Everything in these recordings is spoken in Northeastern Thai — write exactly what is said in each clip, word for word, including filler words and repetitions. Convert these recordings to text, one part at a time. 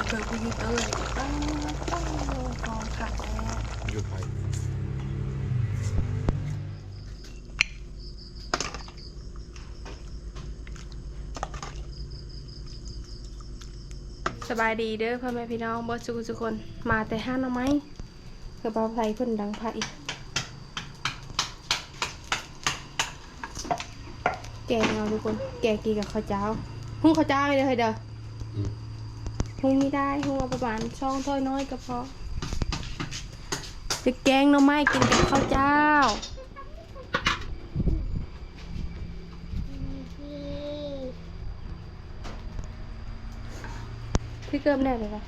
เผื่อกูอยู่เตอร์นี่ก็ตั้งตั้งกองขัดแน่ อยู่ไทย สบายดีเด้อพ่อแม่พี่น้องเบิดสุขทุกคน มาแต่หาหน่อไม้ เพื่อบ่าวไพรเพิ่นดังไฟ แกงเอาทุกคน แกงกินกับข้าวเจ้า หุงข้าวเจ้าให้เด้อ ให้เด้อ อืม หุงนี่ได้ หุงเอาประมาณสองถ้วยน้อยก็พอ จะแกงหน่อไม้กินกับข้าวเจ้า พี่เกิมได้เลยปะ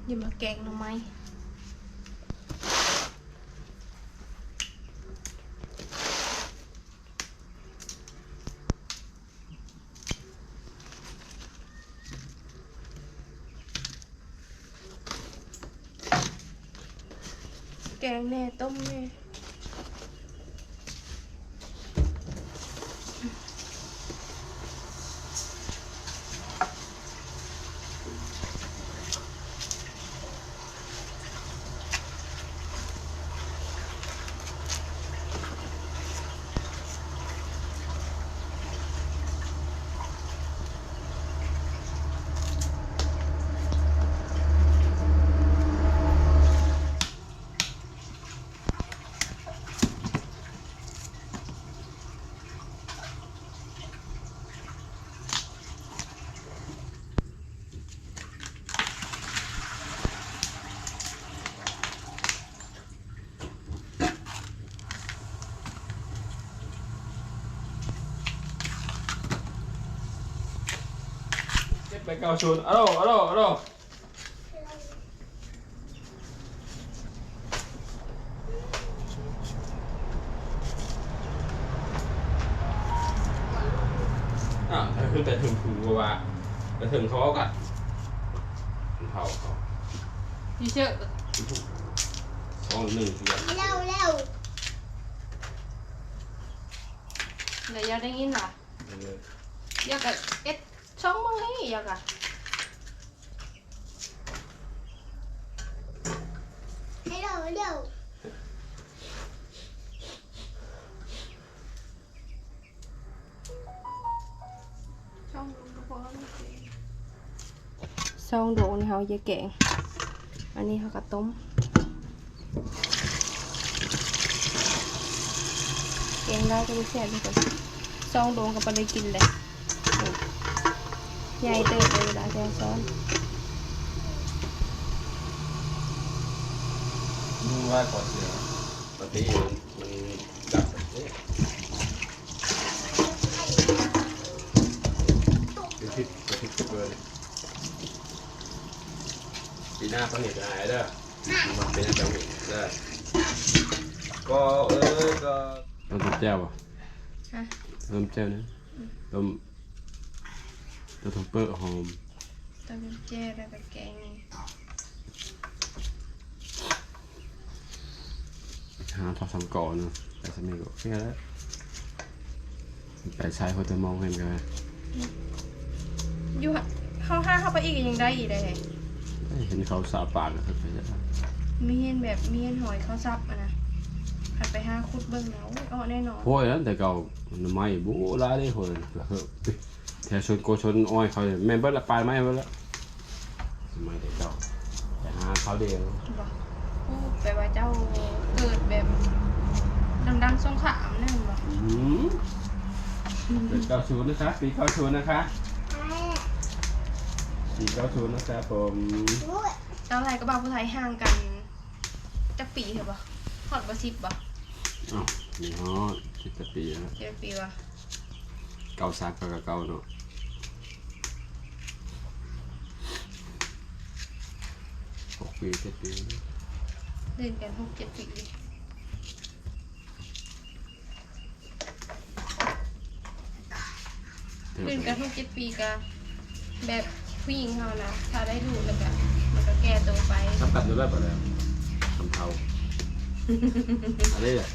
อย่ามาแกงหน่อไม้ แกงแน่ต้มแน่ เจ็ดแปดเก้าศูนย์ อะโล อะโล อะโล อ่ะ ถ้าขึ้นไปถึงภูก็ว่า ไปถึงเขาก็กัดเขาเขา อยู่เชื่อ สองหนึ่งเดียว เร็วเร็ว เดี๋ยวอยากได้ยินล่ะ เออ อยากกะเอ็ดช่องมึงนี่อยากกะ เร็วเร็ว ช่องมึงก็พอแล้วนี่ ซองโดนี่เฮาจะแกง อันนี้เฮาก็ต้ม แกงได้ก็บ่แซ่บคือกัน ซองโดก็บ่ได้กินเลย ใหญ่เติบเลยล่ะ แจ่วซ้อน ดูว่าก่อนเสีย ปกติมันดับแบบนี้ เป็นพิษ เป็นพิษเกิน ปีหน้าต้องเห็นอะไรเด้อ มันเป็นจังหวะเด้อ ก็ เออ ก็ ต้มแจ่วบ่ ฮะ ต้มแจ่วนะ อืม ต้ม ต้มเปิ้ลหอม ต้มแจ่วแล้วก็แกง หาทอดสองกอเนาะ ไปสามีก็โอเคแล้ว ไปใช้หัวตะมองกันก็ได้ อยู่หะ เข้าห้างเข้าไปอีกยังได้อีกได้ไง เอ้ย เห็นเขาสาปากก็ไปแล้ว มีเห็นแบบ มีเห็นหอยเขาสับอะนะ ผัดไปห้าขุดเบิ่งแล้ว โอ้ย อ้อแน่นอน โอ้ย แล้วแต่เก่า หน่อไม้บู้หลายเด้ โหย แล้วก็ แถวชนโกชนอ้อยเขาเนี่ย แม่นเบิดละ ปลายไม้เบิดละ สมัยแต่เก่า แต่หาเขาเดียว บ่ อู้ แปลว่าเจ้าเกิดแบบดังๆสงครามนั่นบ่ อืม เกิดเก้าศูนย์นะคะ ปีเก้าศูนย์นะคะ ปีเก้าศูนย์นะคะผม ตอนแรกก็บ่าวผู้ไทยห่างกัน จักปีเถอะบ่ ฮอดบ่สิบบ่ อ้าว มีฮอด สิบกว่าปีแล้ว เจ็ดปีวะ เก่าสามเก่ากับเก่าเนาะ หกปีเจ็ดปี เล่นกันหกเจ็ดปี เล่นกันหกเจ็ดปีก็แบบผู้หญิงเฮานะ ถ้าได้ลูกแล้วก็มันก็แก่ตัวไป ทำกันอยู่แล้วปะเนี่ย ทำเท่า อันนี้แหละ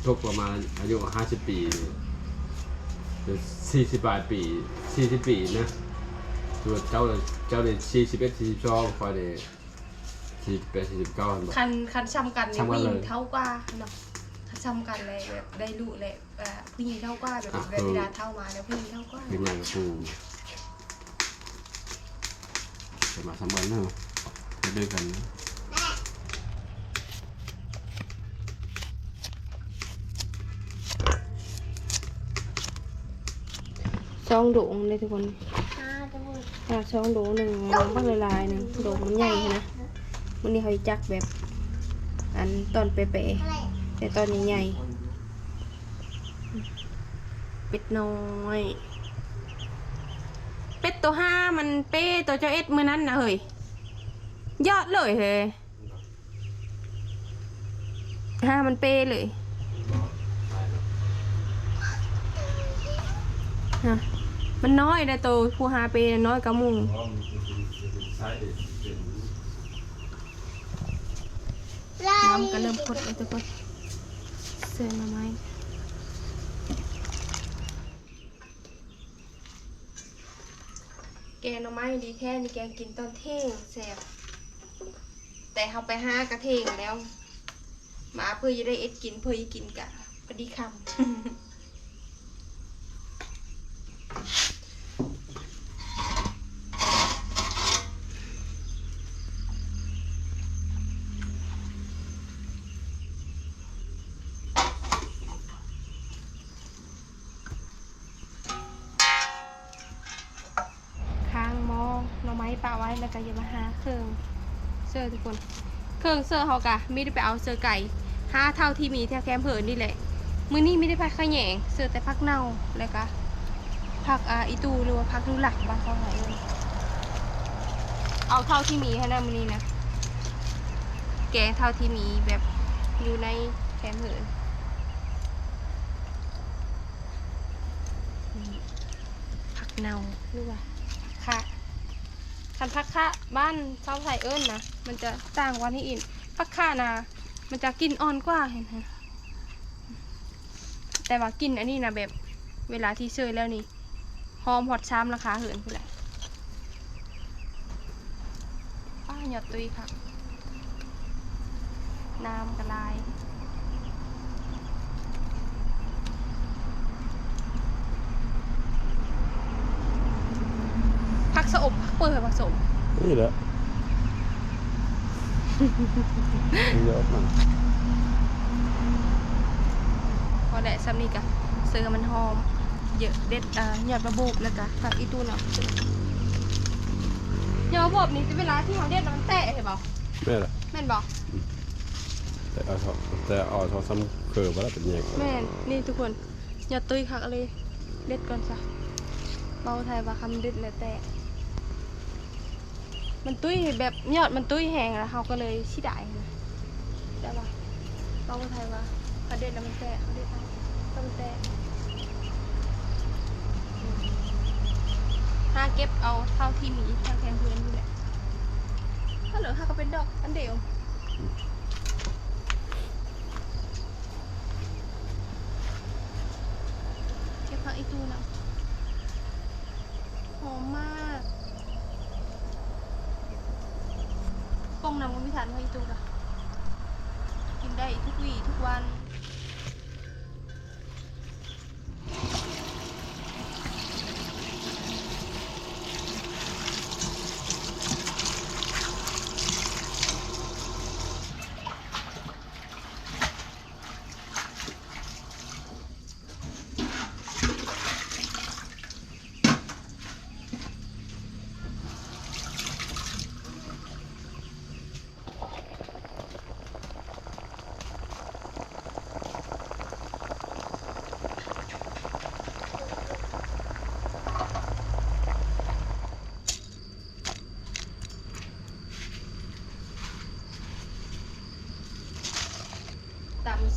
ทุกประมาณอายุห้าสิบปี หรือสี่สิบปลายปี สี่สิบปีนะ ส่วนเจ้า เจ้าเนี่ยสี่สิบเอ็ด สี่สิบสอง ข้อยเนี่ยสี่สิบแปด สี่สิบเก้า หั่นบ่ คัน คันซ้ำกันนี่ ซ้ำกันเลย ผู้หญิงเฒ่ากว่าเนาะ คันซ้ำกันเลยแบบได้ลูกเลย อ่า ผู้หญิงเฒ่ากว่า แบบ อ่ะ แบบ คือ เวลาเฒ่ามาแล้วผู้หญิงเฒ่ากว่า เป็นไงกับกู จะมาสามวันเนาะ ไปด้วยกันนะ สองโดงเลยทุกคน อ่า สองโดงหนึ่ง บักหลายๆหนึ่ง โดงมันใหญ่นะ มื้อนี้เขาจักแบบ อันตอนเปะๆ แต่ตอนนี้ใหญ่ เป็ดน้อย เป็ดตัวห้ามันเป้ตัวเจ้าเอ็ดมื้อนั้นนะเฮ้ย ยอดเลยเฮ้ย ห้ามันเป้เลย ฮะ มันน้อยนะโตผู้ห้าเป้น้อยกว่าหมู่ น้ำก็เริ่มข้นแล้วทุกคน เสิร์ฟมาไหม แกงหน่อไม้ดีแท้นี่ แกงกินตอนเที่ยงแซ่บ แต่เขาไปหากะเที่ยงแล้ว มาเพื่อจะได้เอ็ดกิน เพื่อจะกินกะพอดีคำ ค้างหม้อหน่อไม้ปะไว้แล้วก็อย่ามาหาเครื่องเสิร์ฟทุกคน เครื่องเสิร์ฟเขากะไม่ได้ไปเอาเสิร์ฟไก่ หาเท่าที่มีแถวแคมเพิร์นนี่แหละ มื้อนี้ไม่ได้ผัดขะแหยง เสิร์ฟแต่ผักเน่า แล้วก็ผัก อ่า อีตูหรือว่าผักลูหลักบ้านเขาหาเอิ้น เอาเท่าที่มีให้นะมื้อนี้นะ แกงเท่าที่มีแบบอยู่ในแคมเพิร์น นี่ ผักเน่าหรือว่าผักคะ คันผักคะบ้านชาวไทยเอิ้นนะ มันจะต่างกว่านี่อีก ผักคะนะ มันจะกลิ่นอ่อนกว่า เห็นไหม แต่ว่ากลิ่นอันนี้นะแบบ เวลาที่เสิร์ฟแล้วนี่ หอมฮอดสามหลังคาเฮือนพู้นแหละ ป้าหยอดตุ้ยค่ะ น้ำกะลาย ผักสะอม ผักเปื่อย ผักสะอม นี่แหละ เยอะมาก พอแหละ ซ้ำนี่กะเสิร์ฟมันหอม เยอะเด็ด อ่า หยอดบะโบกแล้วกะผักอีตูเนาะ หยอดบะโบกนี่เวลาที่เขาเด็ดแล้วมันแตกเห็นบ่ แม่นล่ะ แม่นบ่ แต่เอาเถาะ แต่เอาเถาะซ้ำเคือบ่ได้เป็นแยก แม่น นี่ทุกคน หยอดตุ้ยคักเลย เด็ดก่อนซะ เว้าไทยว่าคำเด็ดแล้วแต่ มันตุ้ยแบบยอดมันตุ้ยแฮงแล้วเขาก็เลยสิได้นะ แต่ว่าเว้าไทยว่าเขาเด็ดแล้วมันแตก เขาเด็ดเอาแล้วมันแตก หาเก็บเอาเท่าที่มี เท่าแคมเพิร์นนี่แหละ ถ้าเหลือหาก็เป็นดอกอันเดียว เก็บผักอีตูนะ หอมมาก ป้องน้ำก็มีทานผักอีตูกะ กินได้ทุกวีทุกวัน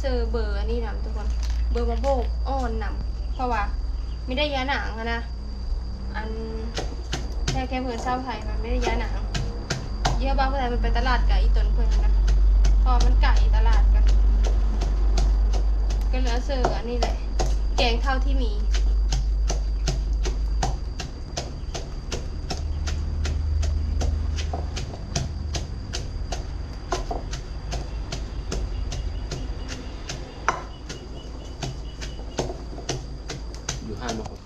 เซอร์เบอร์อันนี้นำทุกคน เบอร์มาโบกอ่อนนำ เพราะว่าไม่ได้ยาหนังอะนะ อันแค่แค่เพื่อนเศร้าไทยมันไม่ได้ยาหนัง เยอะบ้างเพื่อนมันไปตลาดกับอีตนเพื่อนนะ เพราะมันไกลตลาดกัน ก็เหลือเซอร์อันนี้แหละ แกงเท่าที่มี อยู่ห้างมาก่อน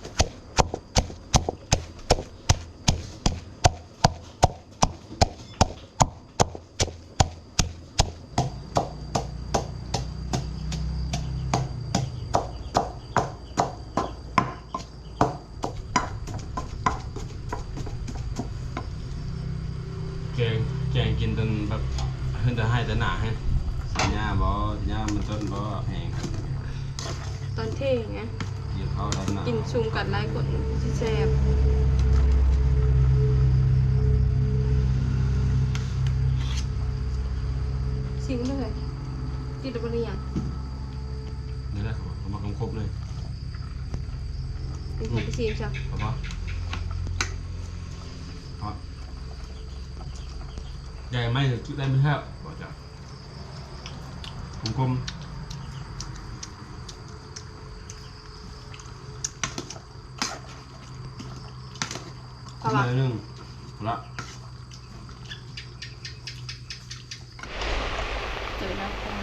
แกง แกงกินจนแบบ เห็นแต่ไห้แต่หนาฮะ สัญญาบ่ สัญญามันต้นบ่แพงครับ ตอนเท่ไง กินข้าวแล้วหนา กินซุมกันหลายคนสิแซ่บ ซิมเลย กินแล้วบ่ได้หยัง นี่แหละครับ เอามาครบๆเลย เป็นของพี่ซีมจ้ะ เอาปะ ครับ ใหญ่ไหมหรือคิดได้ไม่แทบบอกจ้ะ กลมๆ เอาปะ หน่อยหนึ่ง ละ เจอหน้าคน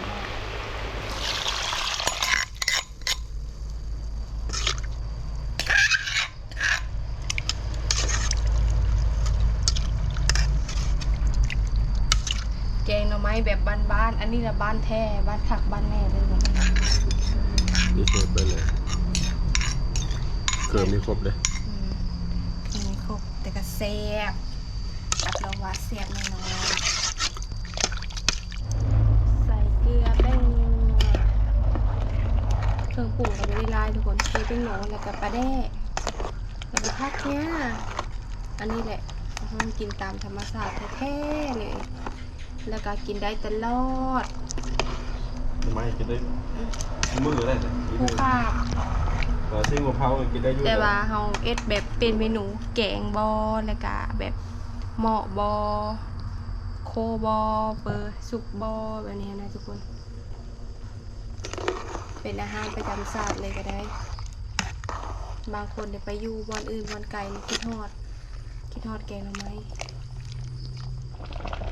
แกงหน่อไม้แบบบ้านๆ อันนี้ละบ้านแท้ บ้านคักบ้านแน่เลย นี่เซฟไปเลย เครื่องมีครบเลย อืม เครื่องมีครบ แต่ก็แซ่บ รับรองว่าแซ่บแน่นอน ใส่เกลือ แป้งนัว เครื่องปรุงก็บ่ได้หลายทุกคน ใส่แป้งนัว แล้วก็ปลาแดก แล้วก็ผักเนี่ย อันนี้แหละ อืม กินตามธรรมชาติแท้ๆเลย แล้วก็กินได้ตลอด ไม่กินได้ อืม มื้อได้นะ ผู้ข้า เออ ซึ่งมะพร้าวมันกินได้อยู่ แต่ว่าเฮาเอ็ดแบบเป็นเมนูแกงบ่ แล้วก็แบบเหมาะบ่ โคบ่ เปิดสุกบ่ แบบนี้นะทุกคน เป็นอาหารประจำชาติเลยก็ได้ บางคนเนี่ยไปอยู่บ่อนอื่นบ่อนไกลนี่คิดฮอด คิดฮอดแกงหน่อไม้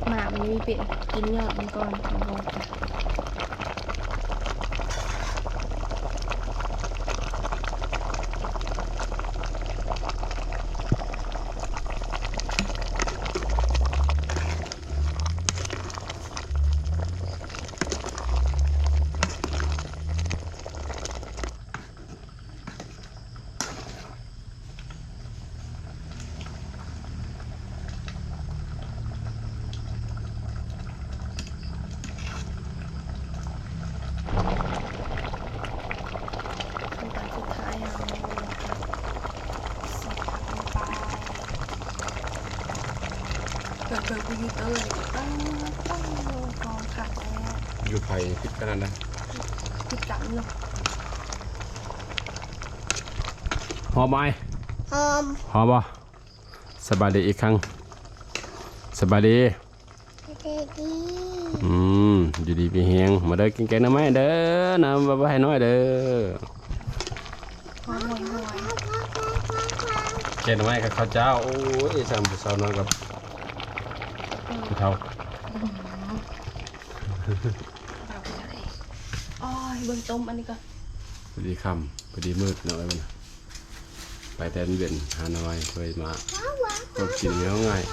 หมากมันมีเป็น กินยอดมันก่อน บ่ ขั้นตอนสุดท้ายเอา ใส่ผักลงไป เปิดเบิ่งคอมพิวเตอร์เลย ป๊าด ป๊าด กองผักแล้ว อยู่ไผผิดกันนะ ผิดกันเนาะ หอมไหม หอม หอมบ่ สบายดีอีกครั้ง สบายดี สบายดี อืม อยู่ดีมีแฮง มาเด้อ กินแกงหน่อไม้เด้อ น้ำบ่ให้น้อยเด้อ หอมหวยหวย แกงหน่อไม้กับข้าวเจ้า โอ้ย สามผู้สาวน้อยกับ อืม ผู้เฒ่า อืม แบบไหน โอ้ย เบิ่งต้มอันนี้ก่อน พอดีค่ำ พอดีมืดเนาะไอ้มัน ไปแต่เว็นหาหน่อไม้ เคยมา ก็กินแล้วง่าย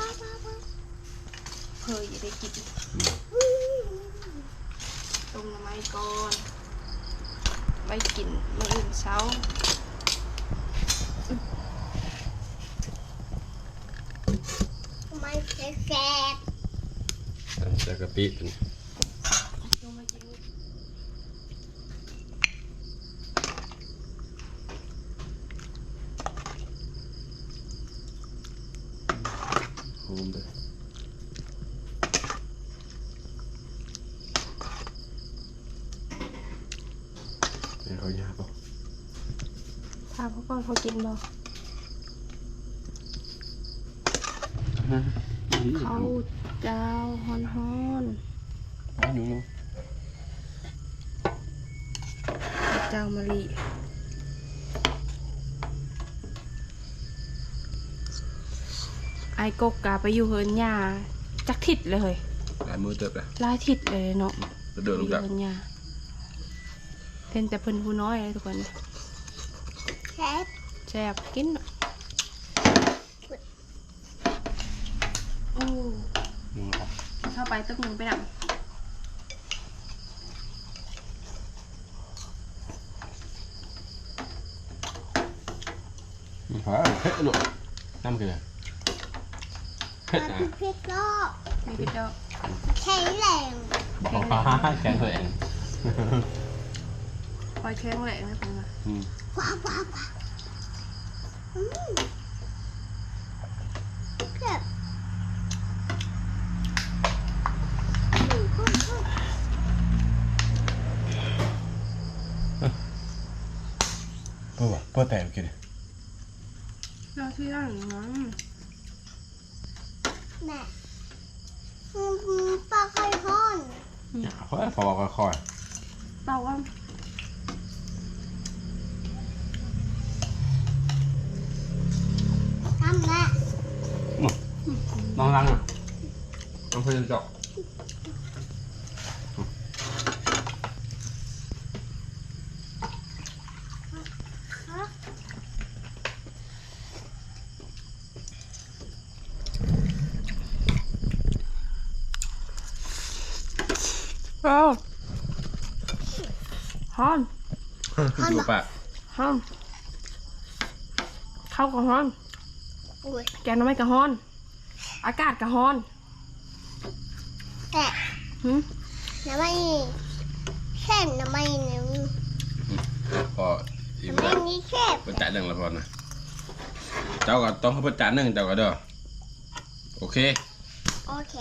เพื่อจะได้กิน อืม ต้มหน่อไม้ก่อน ไว้กินมื้ออื่นเช้า หน่อไม้แซ่บๆ ใส่กะปิตัวนี้ หอมเด้อ ถามเขาก่อนเขากินบ่ อืม ข้าวเจ้าฮ้อน ร้อนอยู่เนาะ ๆข้าวเจ้ามะลิ ไอ้กกกาไปอยู่เฮือนย่าจักทิศเลยเฮ้ย หลายมื้อเติบเลย หลายทิศเลยเนาะ กระเดินลงจาก เฮือนย่าเป็นแต่เพิ่นผู้น้อยเลยทุกคน แซ่บ แซ่บกินเนาะโอ้ อืมครับ เข้าไปตึกหนึ่งไปดัง อืมเผ็ดลูกน้ำคือเผ็ด มา อ่ะ พิพิธโลก มีพี่เจ้า แข็งแรง บอกว่าแข็งแรง คอยแข็งแรงนะคุณว่า อืม ว้าวว้าวว้าวอืมแซ่บ เพื่อเพื่อแต่กิน เราที่ร้านนั้น แม่อืมปลาไข่ฮ้อน เฮ้ยพอบอกค่อย เปล่าว่า ทำแม่ ๆน้องรังอ่ะน้องเพื่อนจอก เออฮ้อน ดูปาก ฮ้อนข้าวก็ฮ้อน อุ้ย แกงหน่อไม้ก็ฮ้อน อากาศก็ฮ้อน แต่ หืม น้ำไม่เส้นน้ำไม่หนึ่ง พออิ่ม น้ำไม่ แล้ว มีเส้น ประจานหนึ่งแล้วพอนะ เจ้าก็ต้องให้ประจานหนึ่งเจ้าก็เด้อ โอเค โอเค